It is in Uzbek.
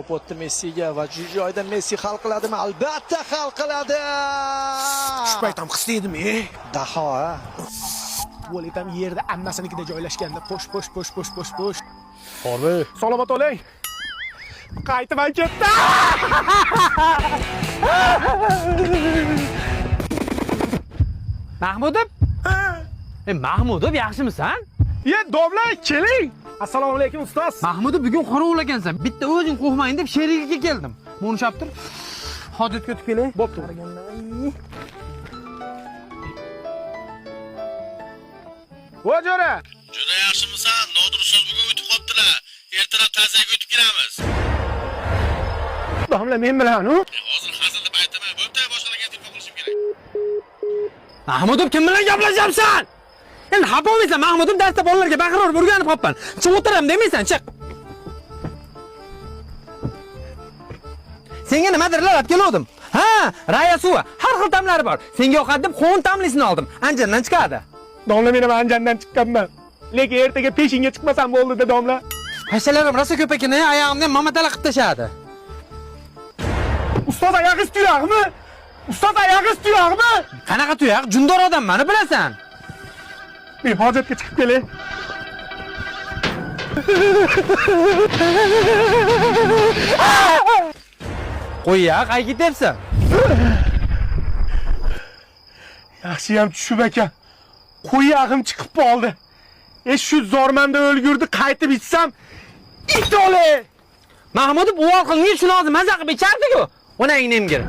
To'p o'tdi Messiga va joyda Messi hal qiladimi? Albatta hal qiladi. Shu payt ham his edim, e. Daho, ha? Tualet ham yerda ammasinikida joylashganda. Posh, posh, posh, posh, posh, posh. Hormi? Salomat oling. Qaytib ham ketdi. Mahmudov? E Mahmudov, yaxshimisan? Ye, domla, keling. Assalomu alaykum, ustoz. Mahmudov, bugun qorovul ekansan. Bitta o'zing qo'rqmayin deb sherigiga keldim. Buni ushlab tur. Hojatga o'tib kelay. Bo'pti. Vo jo'ra. Juda yaxshimisan? Nodir ustoz bugun o'tib qolibdilar. Ertalab ta'ziyaga o'tib kelamiz. Domla men bilan, u. Hozir hazil deb aytaman. Bo'pti, boshqalarga telefon qilishim kerak. Mahmudov, kim bilan gaplashyapsan? Endi xafa bo'lmaysan, Mahmudov, darsda bolalarga baqirib o'rganib qolibman. Chiq o'tiram demaysan, chiq. Senga nimadirlar olib keluvdim. Ha, raya suvi, har xil ta'mlari bor. Senga yoqadi deb qo'n ta'mlisini oldim. Anjandan chiqadi. Domla, men ham Anjandan chiqqanman. Lekin ertaga peshinga chiqmasam bo'ldi-da, domla. Hashalarim rosa ko'p ekan, oyog'imni ham mamatala qilib tashladi. Ustoz, oyog'ingiz tuyog'mi? Ustoz, oyog'ingiz tuyog'mi? Qanaqa tuyoq? Jundor odam mani bilasan. Men hojatga chiqib kelay. Qo'y-ya, qayga ketyapsan? Yaxshiyam tushib ekan. Qo'yag'im chiqib qoldi. E shu zormanda o'lgurdi, qaytib ichsam it o'le. Mahmudov, uvol qilingan shuni hozir maza qilib ichardi-ku. Onangni emgir.